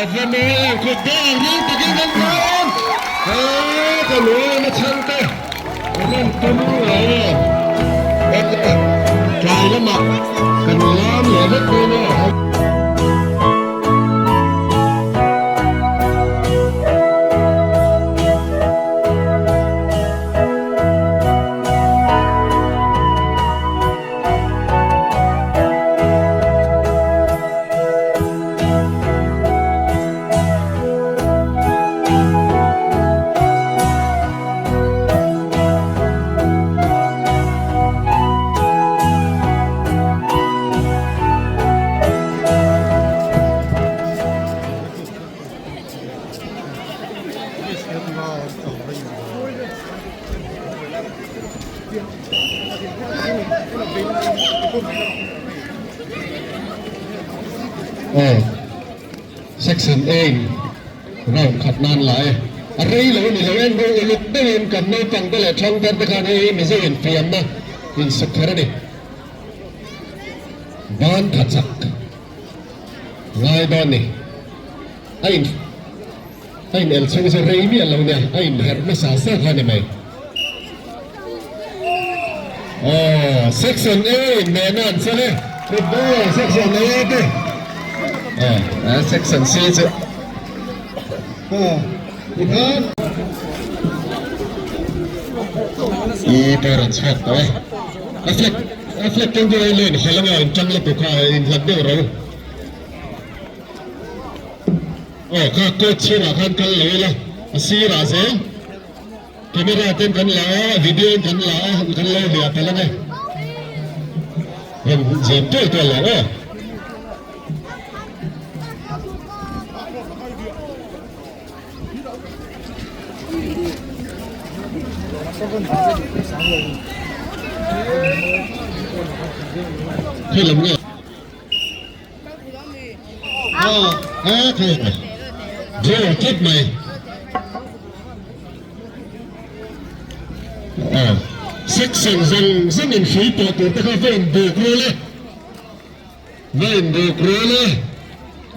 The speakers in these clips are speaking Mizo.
A va mawi em kut bawk ang ring takin kan dawn a ka lawm a chhan te a rawn tum lo a tlai lamah kan lam leh vek dawn a. Aw section A in round khat nan la e a rei lo a ni lo en rawh uluk deuhin kan naupang te leh thangthar te khan hei hi Mizo infiamna insuk kher a ni ban tha chak ngai dawn ni a in A in el chhung chu rei miah lo nia, a in herh hmasa sa kha ni mai. Aw, section A in nehna an chel e, football section A te. Aw, section C chu. Aw, tikhan. I pawh rawn chhuak tawh e. A flag, a flag keng chu ei leh in hawlh anga in tang lutuk kha in hlat deuh ro. Aw kha court chhungah khan kal lo ila a sirah zel camera ten kan la a video in kan la a kan lo hliah palh ange rawn zem tual tual lo aw. Khi lam nge. Draw tlat mai. Section zawng zawng in hrui pawh tur te kha va in buk rual e. Va in buk rual e.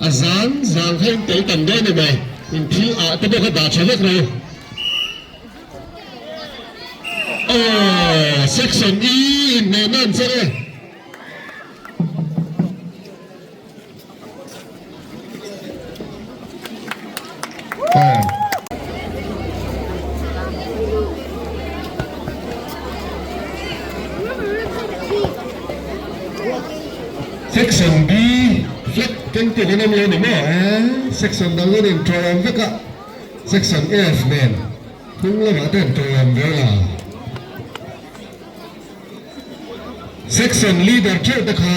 A zang zang kha in tel tam dawn ni mai. In thil ah te pawh kha dah tha vek ro. Aw section E in hnehna an chang e. Section B flag keng tu kan awm lo ni maw eh section dang an inṭawm vek a section F nen hnung lamah te an ṭawm vel a. Section leader theuh te kha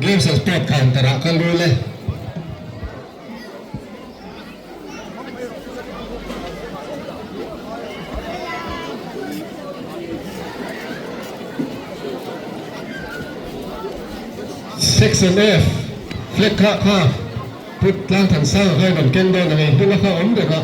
Games and Sport counter ah kal rul e. Section F flag kha kha put tlang than sang a kha in rawn keng dawn ang e, hnung a kha awm reng a.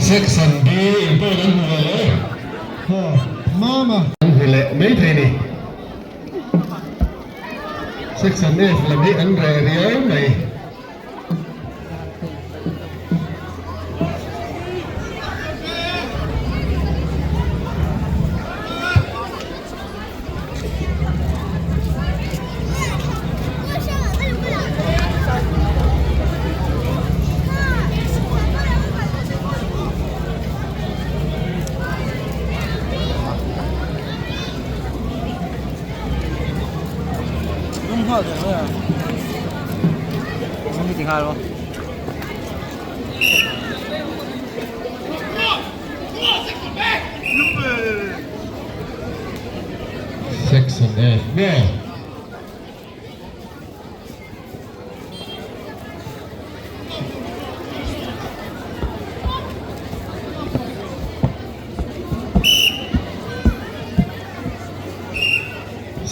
Section B in pawh kan hmu ve leh ha mama an hmu leh mai thei ni. Section F lam hi an reh riau mai. Section F maw?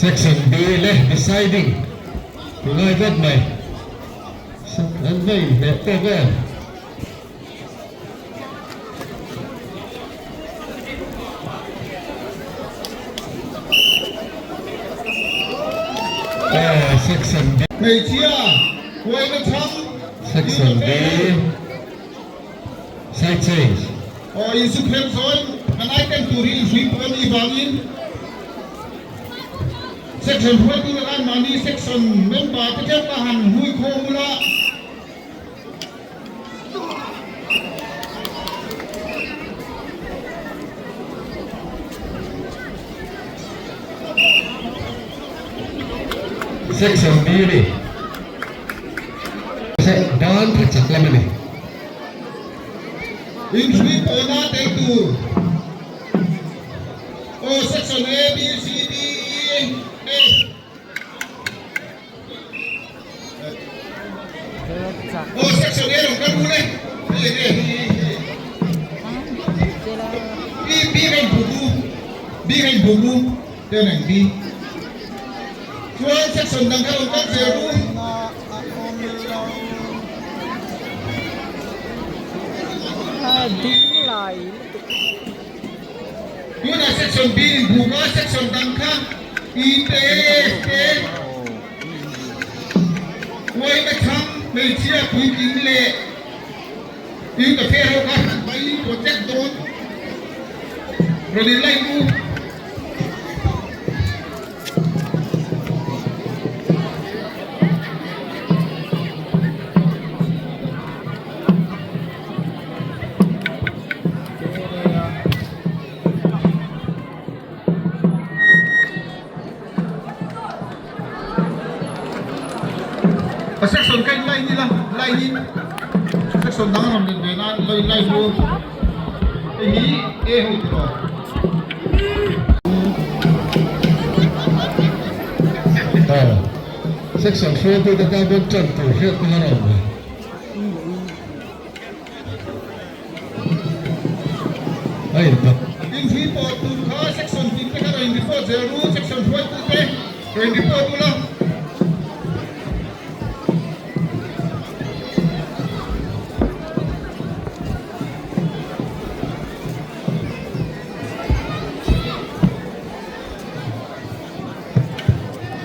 Section B leh deciding ti ngai vat mai. An va inhneh tawk em? Section B. Hmeichhia huaina chhang Section B. Side change. Aw Isu khrem sawn kan item tur hi hrui pawh a nih vangin Section hruaitu leh anmahni Section member te theuh ka han hui khawm ula. Section B a ni. Ban tha chak lam a ni. Inhrui pawhna tel tur aw Section A, B, C, D, E, F. Aw section A rawn kal ule hei enge hi B B rawn buk u B rawn buk u ten ang B chuan section dang kha rawn kal zel u. Tunah section B in buk a section dang kha E te F te Uaina chhang hmeichhia puitling leh Youth Affair ho kha hran mai project dawn rawn in line u. A section ka in line ila line in section dang a rawn let ve nan lo in line ru hei hi A ho ti rawh. Aw section hruaitute tan pawn tan tur hriat pawh a rawn ve. A inpawh. Inhrui pawh tur kha section tin te kha rawn in report zel ru, section hruaitu te rawn in report ula.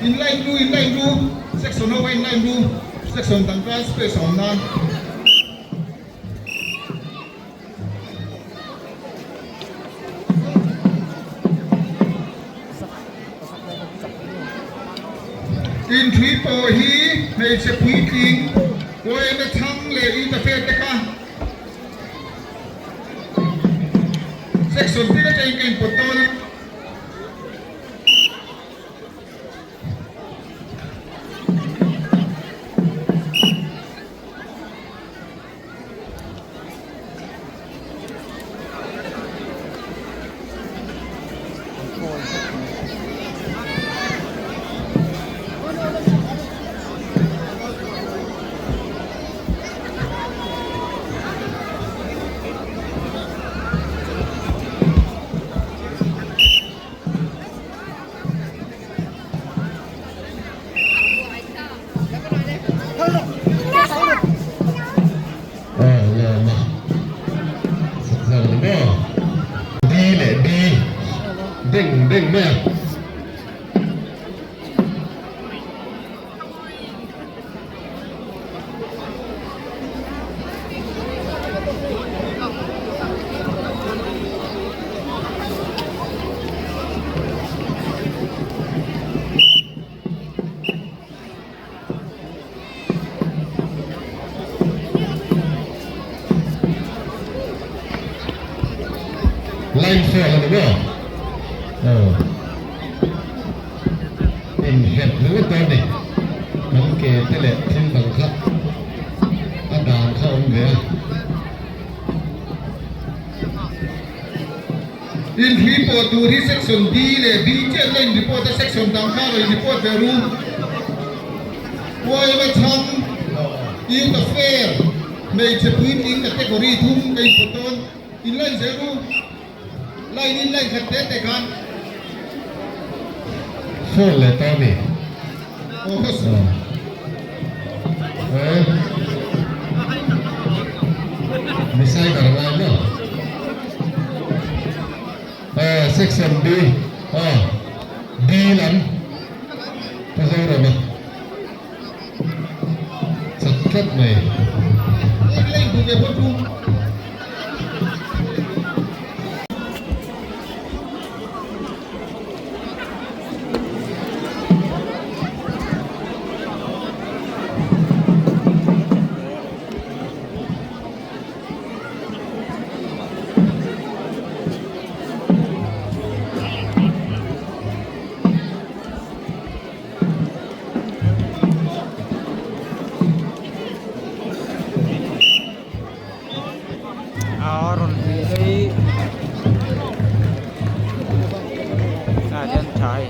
In line ru, in line ru, section ho kha in line ru, section dang tan space a awm nan. Inṭhui pawh hi hmeichhe puitling uaina chhang leh interfere te kha section tin atangin ka inpawt dawn a. Aw lawm a chak zawk ni maw D leh B beng beng mai a. Line fall a ni maw? Aw. Inherh ringawt dawn ni. Kan ke te leh thil dang kha a dan kha a awm ve a. Inhrui pawh tur hi section D leh B chiah la in report a, section dang kha rawn report ve ru. Uaima chhang, Youth Affair, hmeichhe puitling category thum ka inpawt dawn. In line zel ru. Line in line khat te te khan. Phone leh ta a ni. Eh. Decider ngai maw? Eh, section B. Ah, B lam. Pu Zorama. Chak tlat mai. A rawn ri hei ah hian tha hei.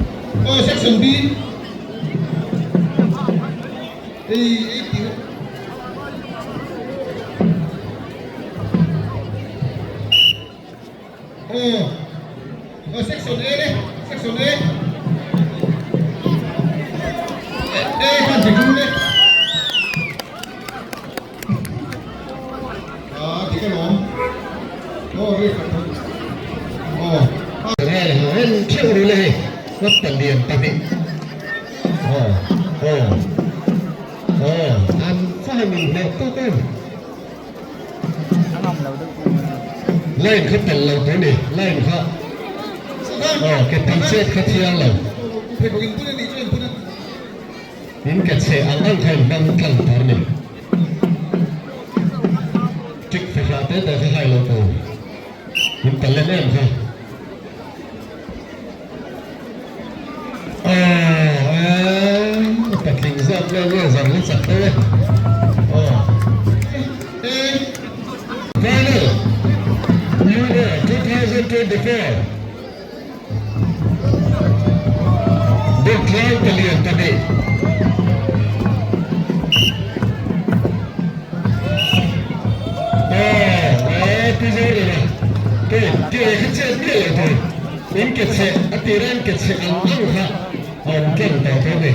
Aw section B hei ei tih Aw aw section A le section A A khan ti tum le ah ti ka lawm aw ri ka thun aw Ngai ha en theuh ru le hei ngawt palian pahnih aw aw aw an fa min hleh tawk em. Line kha tel lo tur ni, line kha aw ke tam chet kha thiang lo. In ke chhe ang ang kha in hmang tlang tur ni. Tik fahla te te kha hai lo tur. In talent em kha. Aw eh patling zawk nge nge zan la chak deuh e aw Final Euro 2024 Bawktlang palian pahnih Aw eh pu Zorina ke ke kha chet miah lo tur. In ke chhe a tir a in ke chhe ang ang kha a awm tlang tawh tawh a ni.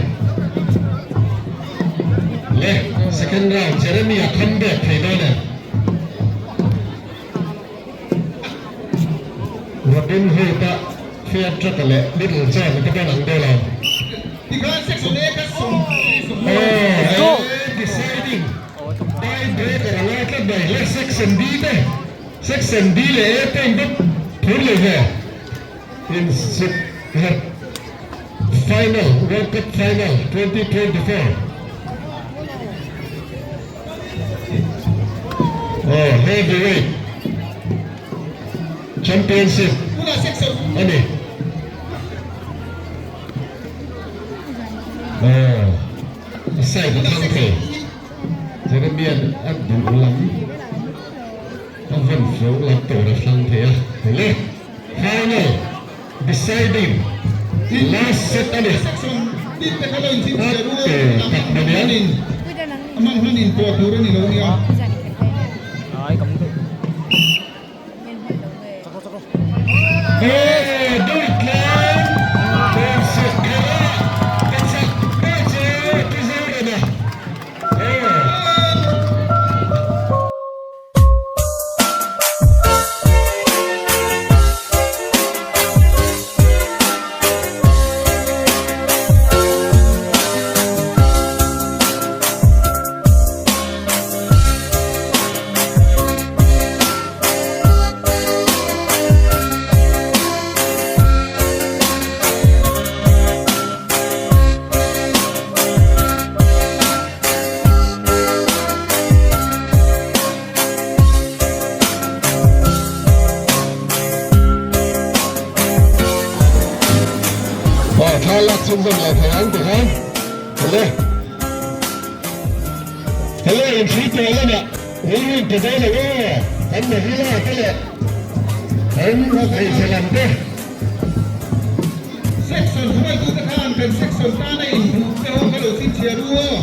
Le second round Jeremy a come back thei dawn em? Robin Hood a fair track a leh Little John a te pawn ang dawn ang. Aw deciding tie breaker a lai tlat mai le section B te. Section B leh A te in bawk phur leh ve in suk herh final World Cup final 2024 aw heavyweight championship a ni aw a side a thlang thei. Jeremia'n a duh lam a vawn fo lam tur a thlang thei a, hele final deciding last set a ni. A ke tak mai He Durtlang Bawmsuk kher ah ka chak ber che Pu Zorema. Aw thla lak chhunzawm lo thei ang tikhan le. Hello in thli tawh lamah rilru in pe dawn lo aw, kan mahila te leh kan hmeichhe lam te. Section hruaitute khan kan section tana inhmuh te ho kha lo chhinchhiah ru aw.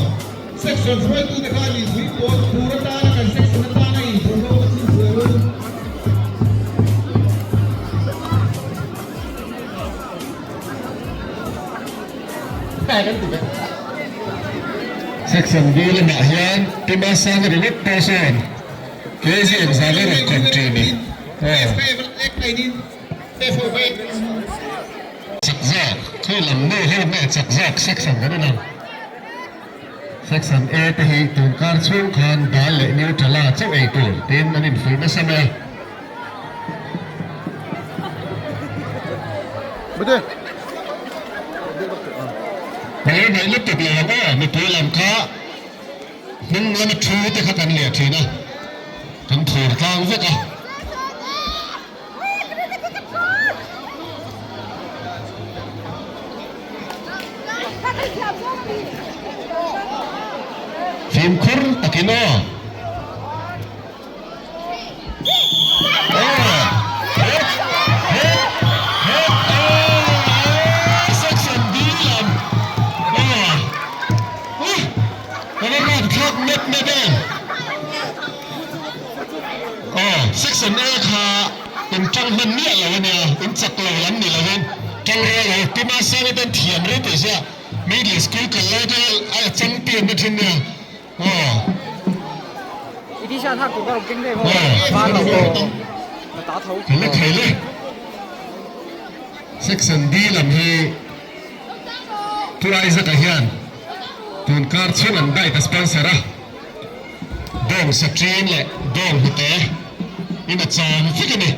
Section hruaitute khan inpui pawl tur atana kan section atana inhmuh ho kha chhinchhiah ru. kan ti ve. Section B lamah hian Pi Masanga ringawt pawh sawn KG engzah nge rawn kawm ṭhin ni? Chak zawk, khi lam nu ho nge chak zawk section kan en ang. Section A te hi tunkar chhung khan dal leh Nutella chauh ei tur tiin an infuih nasa mai a. Ka lo ngaih lutuk lo ang aw, mipui lam kha hnung lama thu te kha kan leh thin a, kan thur tlang vek a. Fimkhur takin aw. Section A kha in tang hman miah lo a nia, in chak lo lam ni lovin tang rual lo. Pi Masanga ten thiam rei tih sia middle school kal lai te a champion na thin nia. Khaile khaile Section D lam hi Pu Isaac-a hian tun kar chhung an diet a sponsor a, bawng satrin leh bawng hnute in a cham vek a ni.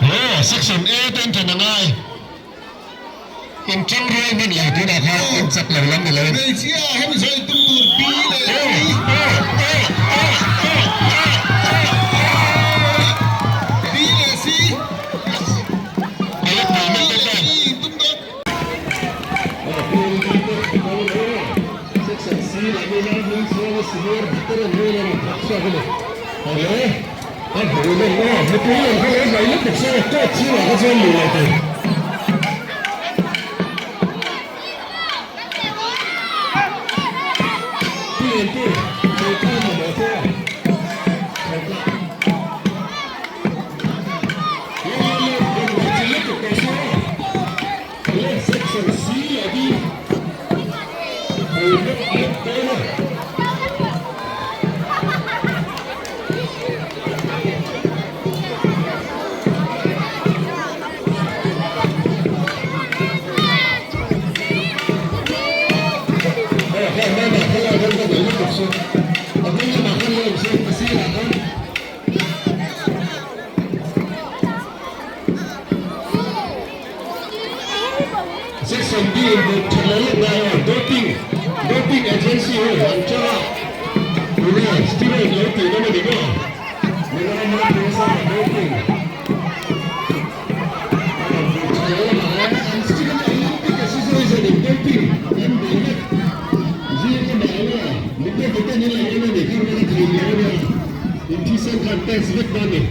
Aw Section A te an ṭan a ngai. In ṭang rual hman lo tunah khan in chak lo lam ni loin. Hmeichhia hemi sawi tum tur pi leh pi. B leh C. B leh C in tum dawn. Section B in bawk tha lo leh ngai a, doping doping agency ho an tang a, tuna steroid lo tih dawn a ni maw? Mizoram ram pawisa doping a bawk tha lo lamah hian an Student Olympic Association in doping an bei vek zing lamah anga mipui ten in lo en a ni kha rawng a thei lo a nia, in thisen khan test vek dawn a ni.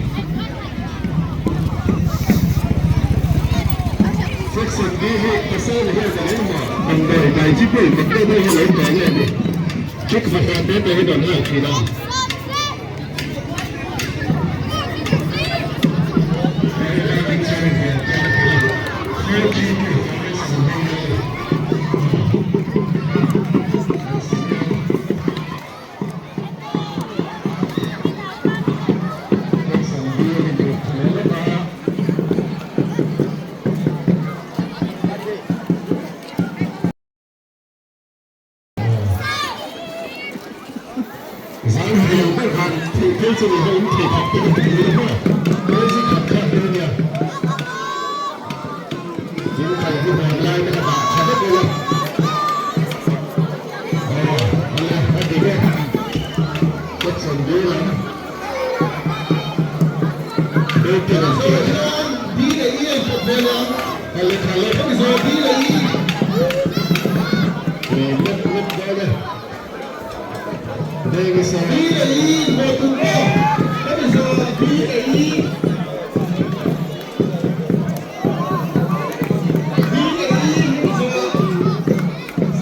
Section B hi pasal hian a engmah damdawi dai chi pawh mak deuh deuh hi lo kai nge ni? Trick fahran te te hi rawn hal thin a. B leh E a inpawt ve leh ang. Hemi zawh B leh E. B leh E inpawt tur maw? Hemi zawh B leh E. B leh E hemi zawh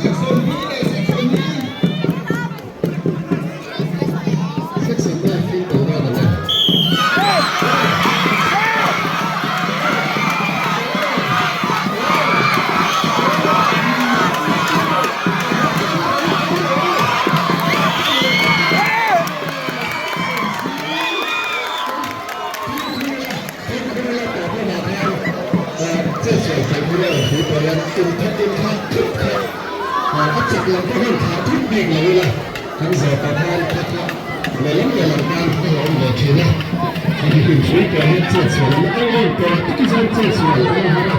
Section B leh Section E. A chak lam pawh hian thah thut bik lo ila, kan zawhpah khan kha kha lehlam lehlam tan a awm ve thin a. Hei inhrui pawh hian chetsual an ang ang tawh tak chuan chetsual an awm har a,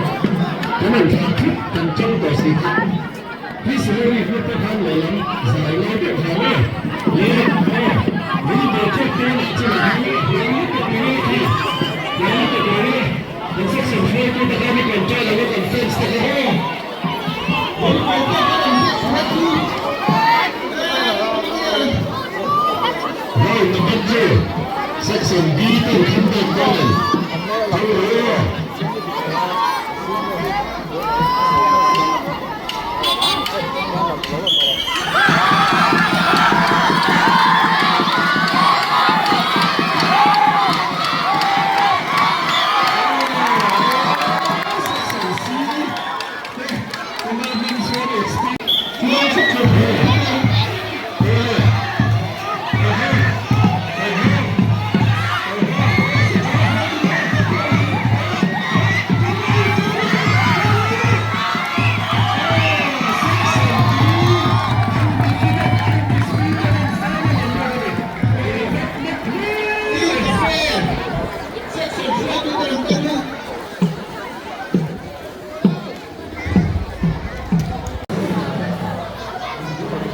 kan inthah thut kan tang tawh si kha. Hei ri hnu pawh khan lehlam zai lai deuh khan aw le aw min bawhchhuak dawnah chuan a hming a hliam lutuk mai a kha hliam lutuk mai a kan section hruaitu te khan i control ang a kan fans te kha aw. Round number 2 section B ten comeback dawn an thang rawh aw.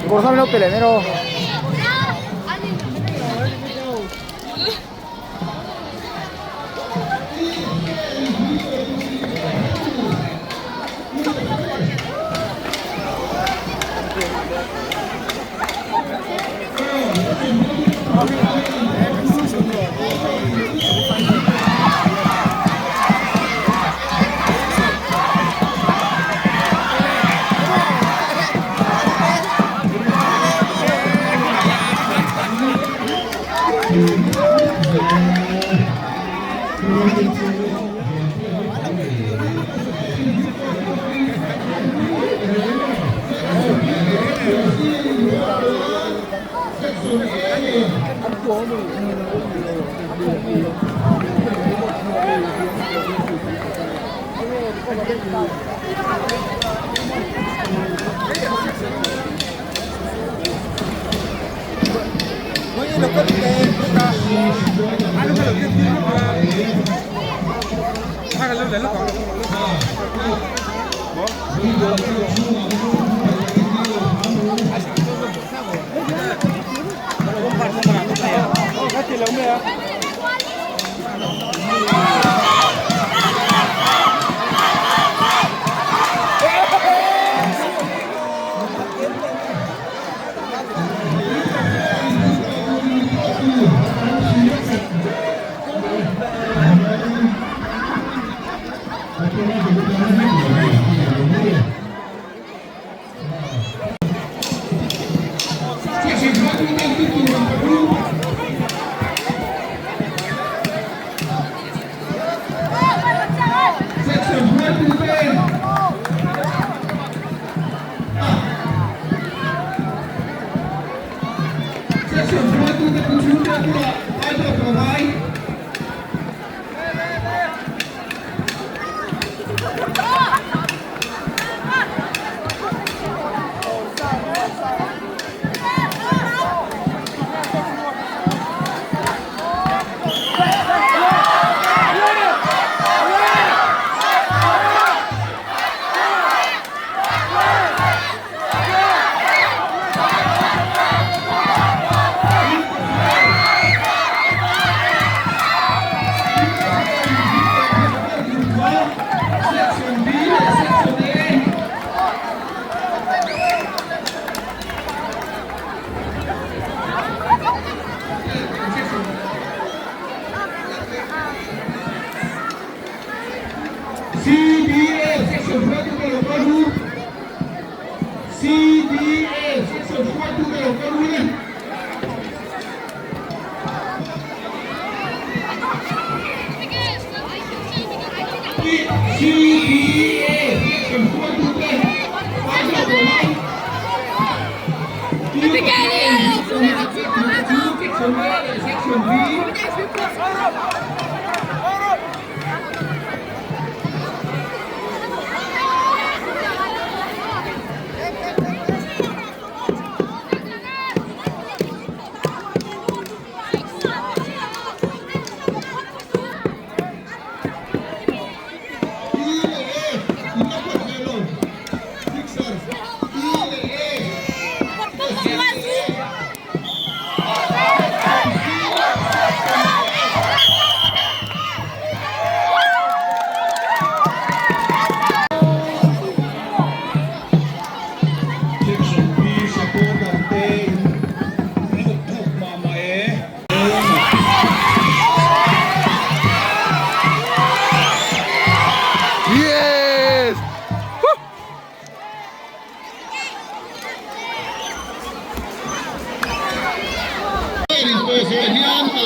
Kawr kha min lo pe leh mai rawh.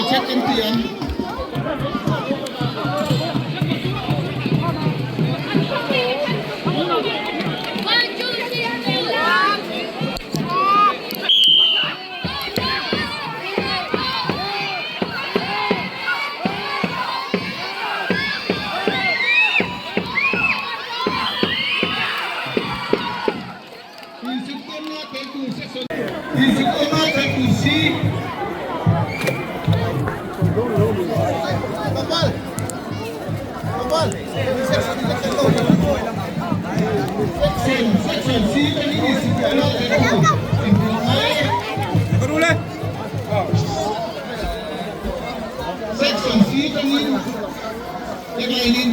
Project kan ti ang. Insikawmna tel tur si. Section C atangin insikawmna tel tur inhmuh ngai. Section C atangin emailin.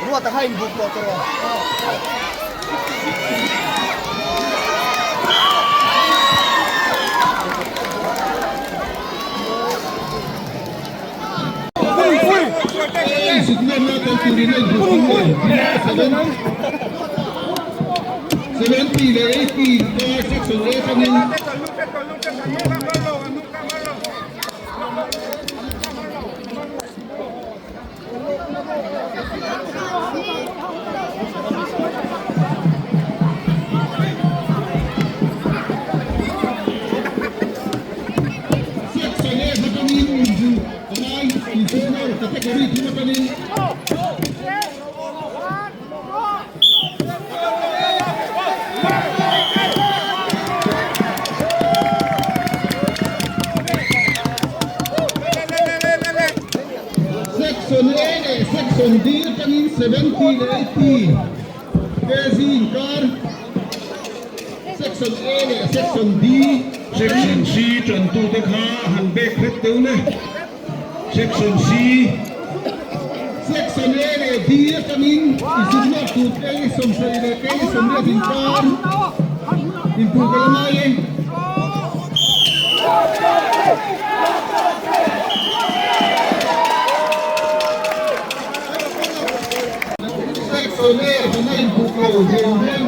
Ruat a kha inbuk tawh tawh rawh. 70 leh 80 kar section A atangin. Section A atangin inzu palai injunior category thum atangin. Section A leh Section D atangin 70 leh 80 kg inkar Section A leh Section D. Section C tantute kha han bek hret deuh le. Section C. Section A leh D atangin inzirlawk tur kei 70 leh kei 80 inkar inpuh ka la ngai e. Section A atanga inpuh lo reng reng.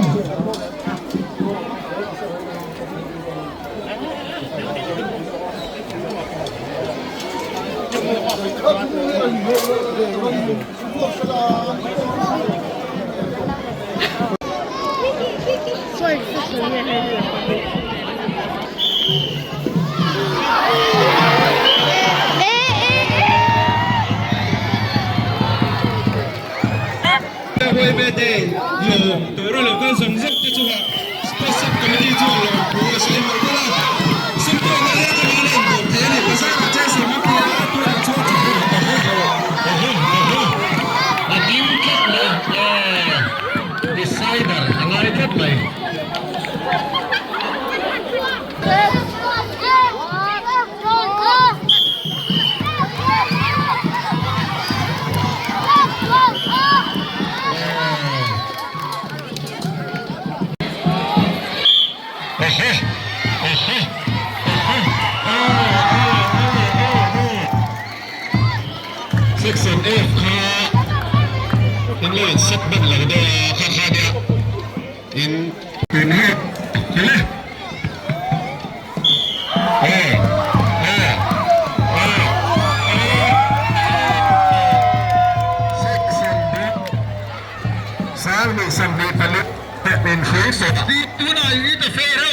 Lawm tura lo kal zawng zawng te chungah Sports Sub Committee chuan lawmthu a sawi mawlh mawlh a, sum pawhna hi a tangin a inbawm thei a ni. Bazar-ah chair siam a phur a, tunah chuan A ding tlat mai a, decider a ngai tlat mai. Section F kha in lo in set hman lo deuh a, kha kha nia in in hi hile. Tunah i ta fair ho.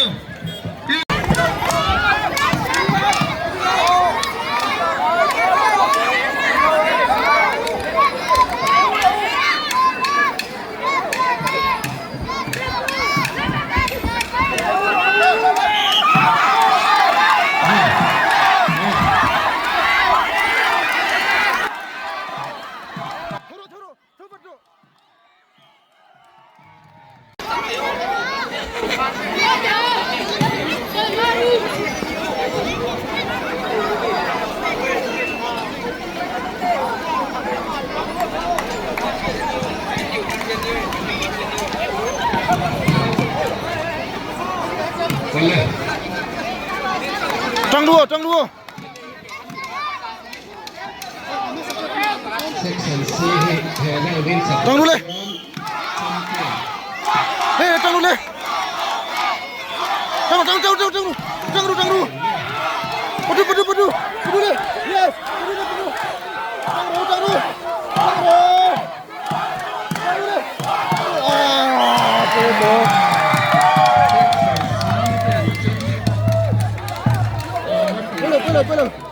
Tang đua, tang đua. Tang đua lên. Hey, tang đua lên. tang ru tang ru tang ru patu patu patu patu le yes patu le patu tang ru tang ru tang ru tang ru le ah pawimawh pawilo pawilo pawilo.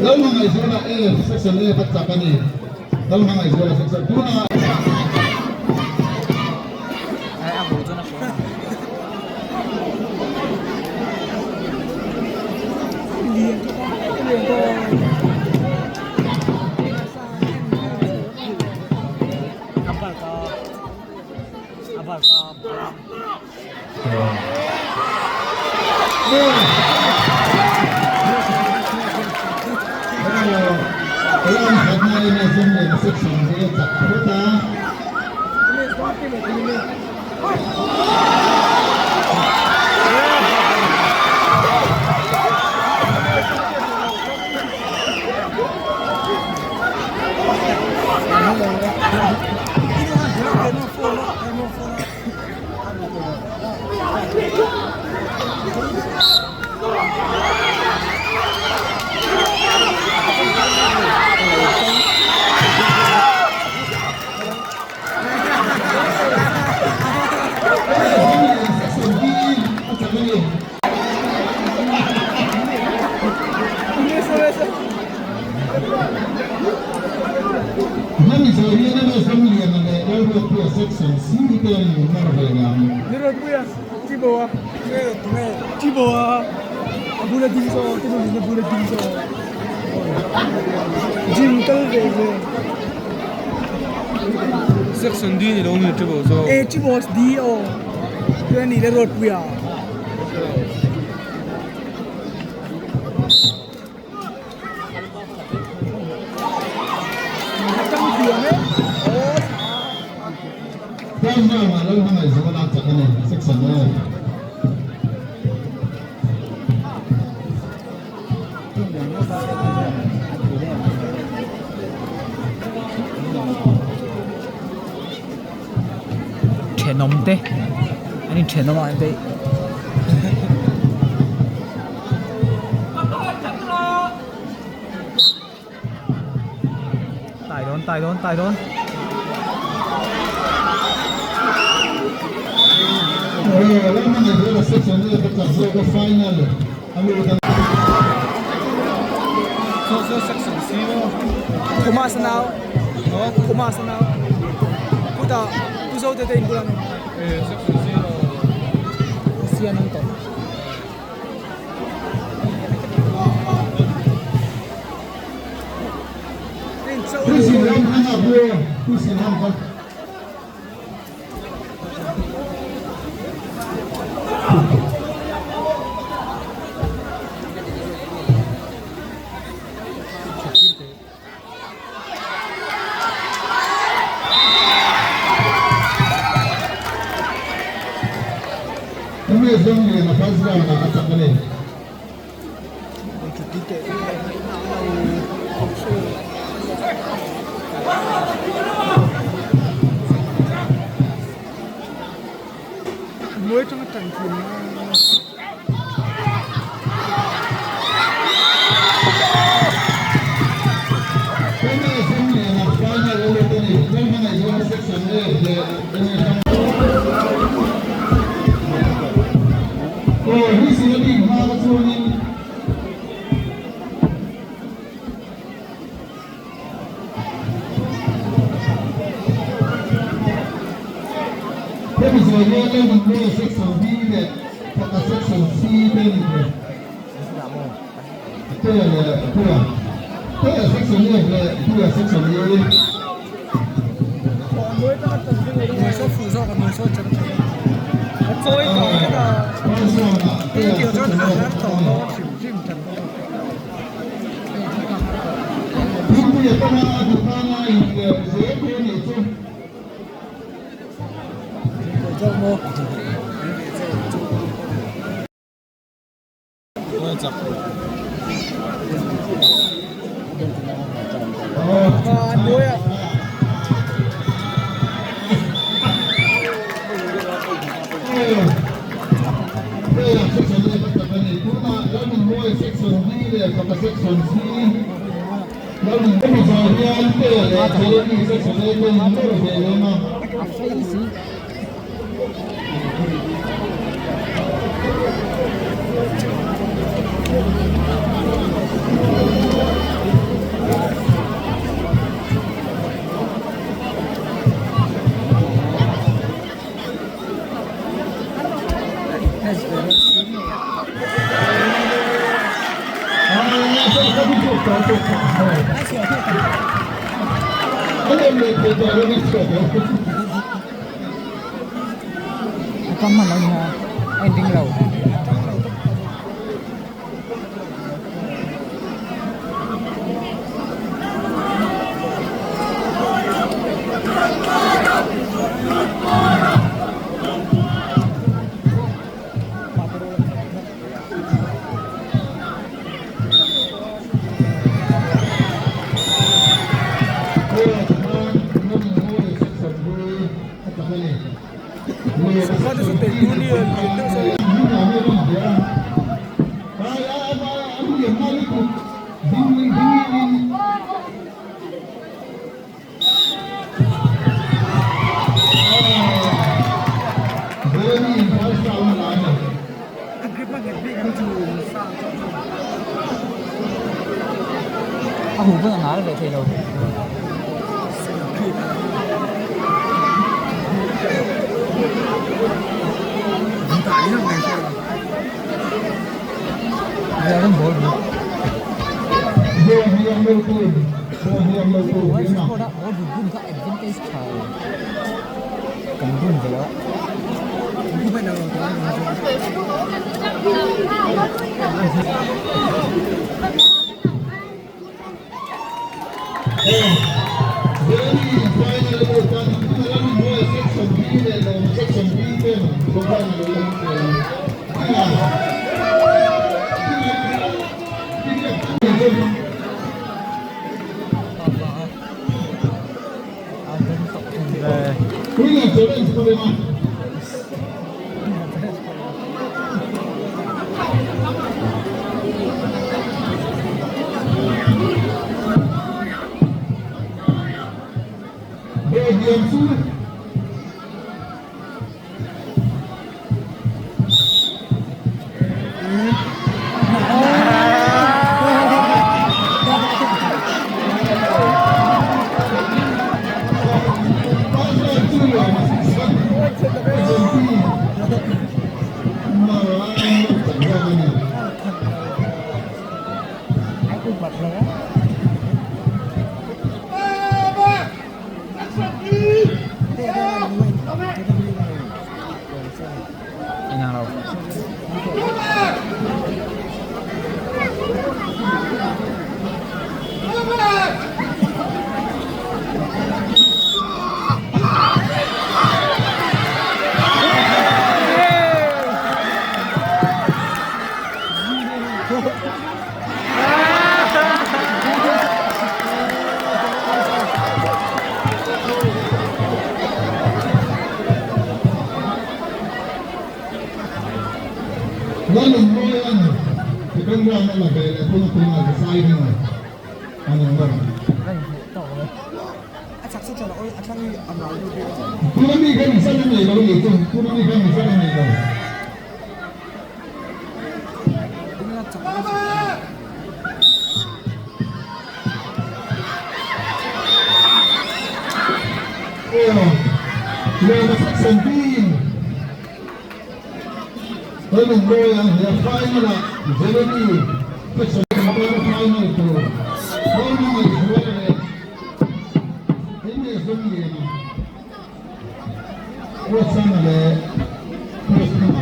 Lalhmangaihzuala F section F a chak a ni. Lalhmangaihzuala section tunah. Section D ni lo ni Triple zo. E Triple D o. Tuan ni le road puya. Thenawm te an in thenawm a an daih. Tai dawn tai dawn tai dawn. Thomas nau Thomas nau Puta Pu Zote te in bulah Sian an tawh. atanga tan thin a. Hemi zawi hian Lalnunmawia Section B leh Faka Section C te a ni ve. Tea leh Puia. Tea Section F leh Puia Section E. Tea Section F. Thingpui a pawm a, duhkhana a intlep zel tur a nih chu. A tam hman lo nia a inring lo. A huh pawn a nal ve thei lo. Kan bun ve a. Lalnunmawia'n second round a la ve leh thung a tunah deciding an awm reng. Tuna mi khan result a nei lo nih chu, tuna mi khan result a nei lo. Aw, Lawma section team Kan inlawi a, he final ah Jeremy section team tana final tur Lawma Ngaihzuala leh Inneihzawmliana Ruatsanga leh Ruatsanga.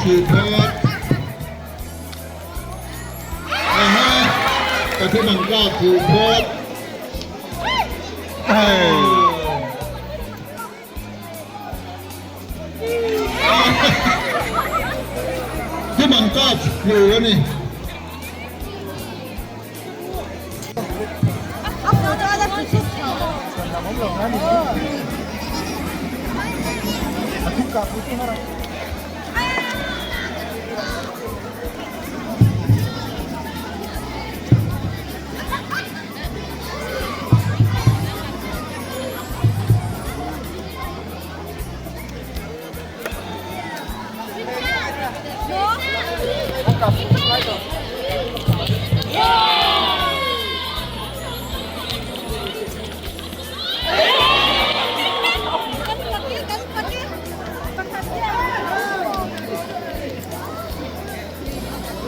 fuh phawt. Aha, pathum an kap fuh phawt. Thum an kap fuh a ni.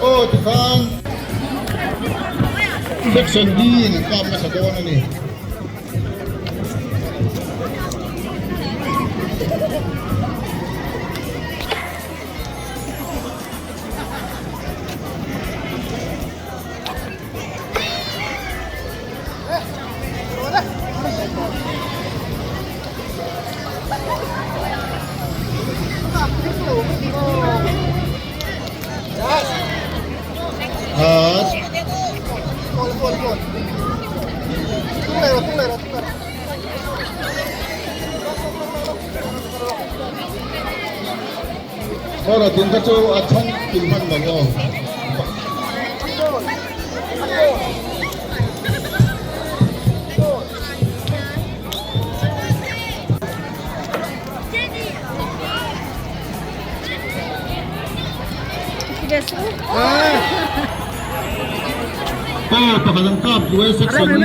Aw tikhan section D in an kap nasa dawn a ni. Ora tun kha chu a chhang kim hman lo aw. Aw pakhat an kap duai section hi.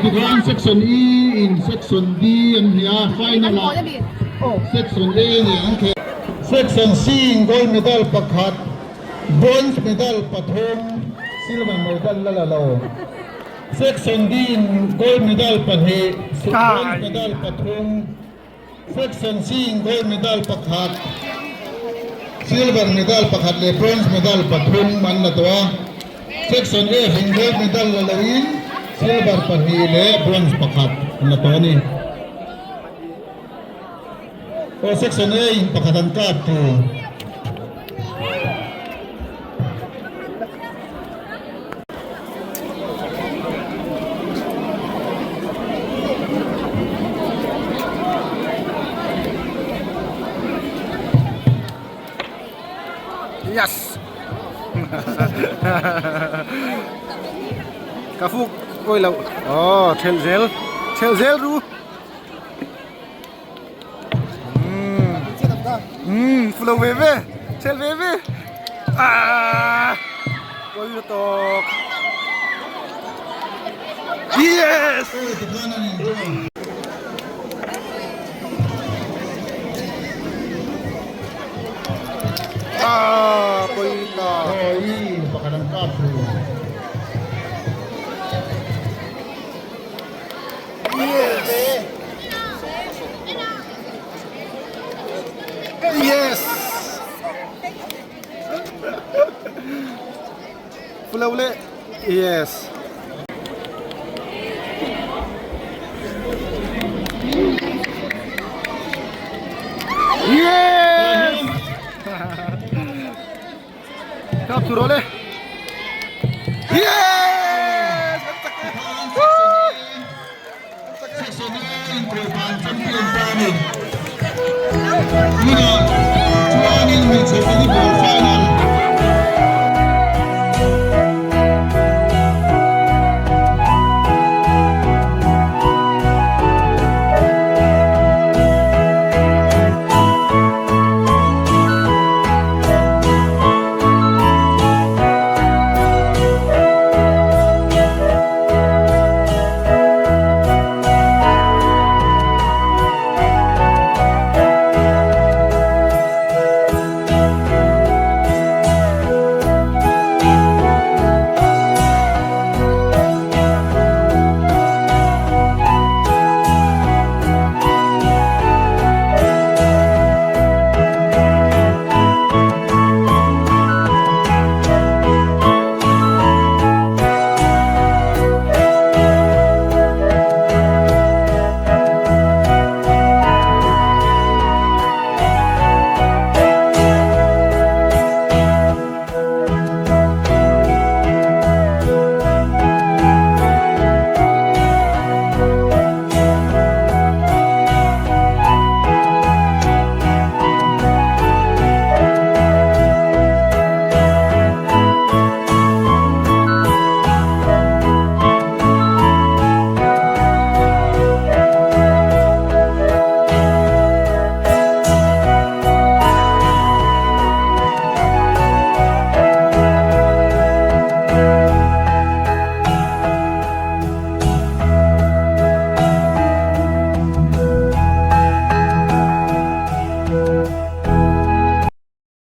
Tikhan section E in section D an hnih a, final ah section A nen an khel. Section C in gold medal pakhat, bronze medal pathum, silver medal la la lo. Section D in gold medal pahnih, bronze medal pathum. Section C in gold medal pakhat, silver medal pakhat leh bronze medal pathum an la tawh a. Section F in gold medal la loin silver pahnih leh bronze pakhat an la tawh a ni. Aw Section A in pakhat an kap tur. Yes. Ka fuk oi lo. Oh, thel zel. Thel zel ru. Um fu lo ve ve chel ve ve ah poi lutuk yes ah poi ta Oi pakhat an kap thei. Yes. Yes. Flow le. Yes. Yes. Kap thuro le. Yes.